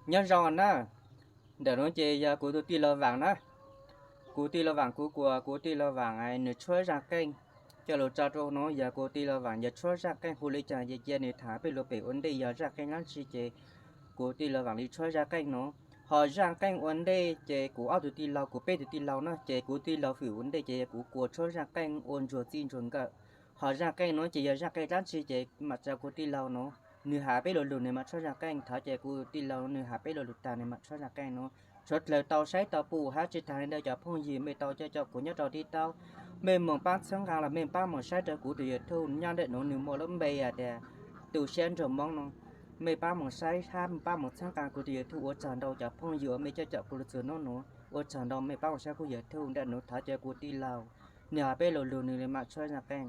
Nyob zoo na, ntawm no ces yog kuv tus tij laug Vaam na. Kuv tij laug Vaam, kuv kuas kuv tij laug Vaam nws tshuab zaaj qeej. Coj lug tso rua no yog kuv tij laug Vaam yuav tshuab zaaj qeej hu li caag ces cia nws tham peb lug pem ua ntej yog zaaj qeej dlaab tsi ces kuv tij laug Vaam li tshuab zaaj qeej no. Ho zaaj qeej ua ntej ces kuv ob tug tij laug, kuv peb tug tij laug na ces kuv tij laug fwm ua ntej ces kuv kuas tshuab zaaj qeej ua ntsuag txij ntsuag nkawm. Ho zaaj qeej no ces yog zaaj qeej dlaab tsi ces mam tso kuv tij laug no, nws has peb lug lug nws mam tshuab zaaj qeej. Thov ces kuv tij laug nws has peb lug lug taag nws mam tshuab zaaj qeej no. Suav dlawg tau saib tau pum hab tsi taag le ntawd cov phooj ywg mej tau coj coj kuv nyob rau TikTok, mej moog paab txhawb nqaa los mej paab moog saib rau kuv tus YouTube nyob ntawm nuav nws muaj lub npe has tias Tu Siab Nraug Moob no. Mej paab moog saib hab paab moog txhawb nqaa kuv tus YouTube. Ua tsaug ntau cov phooj ywg uas mej coj coj kuv lug txug nub nuav, ua tsaug ntau mej paab moog saib kuv YouTube ntawm nuav. Thov ces kuv tij laug nws has peb lug lug nws mam tshuab zaaj qeej.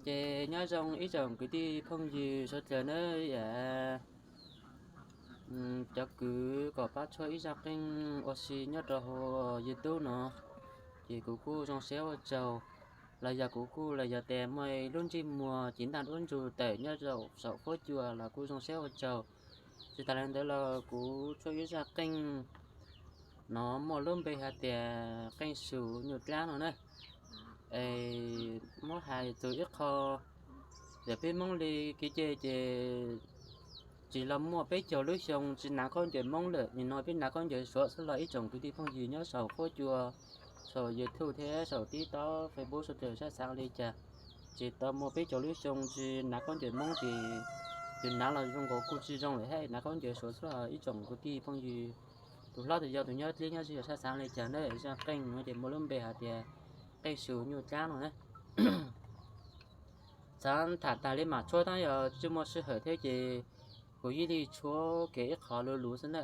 Ces nyob zoo ib tsoom kwv tij phooj ywg suav dlawg na, cov kwv kom paab tshuab ib zaaj qeej ua si nyob rau hauv YouTube no, ces kuv kuj zoo siab ua tsaug. Los yog kuv kuj los yog tias muaj ib lub ntsej muag ci ntaj duab ntsug tawm nyob rau saum huab cua los kuj zoo siab ua tsaug. Tsi taag le ntawd los kuv tshuab ib zaaj qeej no muaj lub npe has tias qeej su nyuj dlaab no na. Es muab has txug ib qho, yog peb Moob li kev cai ces tsis los muaj peb caug lub xyoo tsi hnav khaub ncaws Moob lawm, nim no peb hnav khaub ncaws Suav xwb los ib tsoom kwv tij phooj ywg nyob saum huab cua, saum YouTube thiab saum TikTok, Facebook suav dlawg saib xaav li cas. Tsis tau muaj peb caug lub xyoo tsi hnav khaub ncaws Moob ces yus hnav los zoo nkaus kuj tsi zoo lawm hab, hnav khaub ncaws Suav xwb los ib tsoom kwv tij phooj ywg. Tus hlob tus yau tus nyob dleb nyob ze yog saib xaav li cas na. Zaaj qeej no ces muaj lub npe has tias qeej su nyuj dlaab no na. Xaav tham taag li mam tshuab, tab yog tsi muaj sij hawm thiab ces kuv yeej li tshuab kev ib qho luv luv xwb na.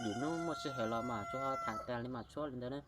Lwm nub muaj sij hawm los mam tshuab, tham taag li mam tshuab li ntawd na.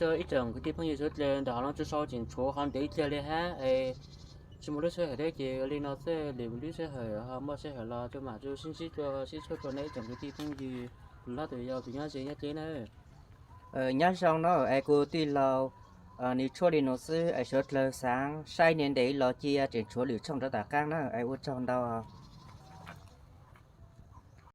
Rau ib tsoom kwv tij phooj ywg suav dlawg ntawm hauv no tsuas sau tseem tshuav qhov ntev ib pliag li hab es tsis muaj lub sij hawm thiab ces ua li no xwb, lwm lub sij hawm ho muaj sij hawm los tsuas mam tsuas sib ntsib tsuas sib tshuaj rau nej ib tsoom kwv tij phooj ywg, hlob tus yau tus nyob ze nyob deb na. Nyob zoo no es kuv tij laug, nws tshuaj li no xwb es suav dlawg xaav saib niaj ntev los cia tseem tshuav lwm tshooj rau tom qaab na es ua tsaug ntau.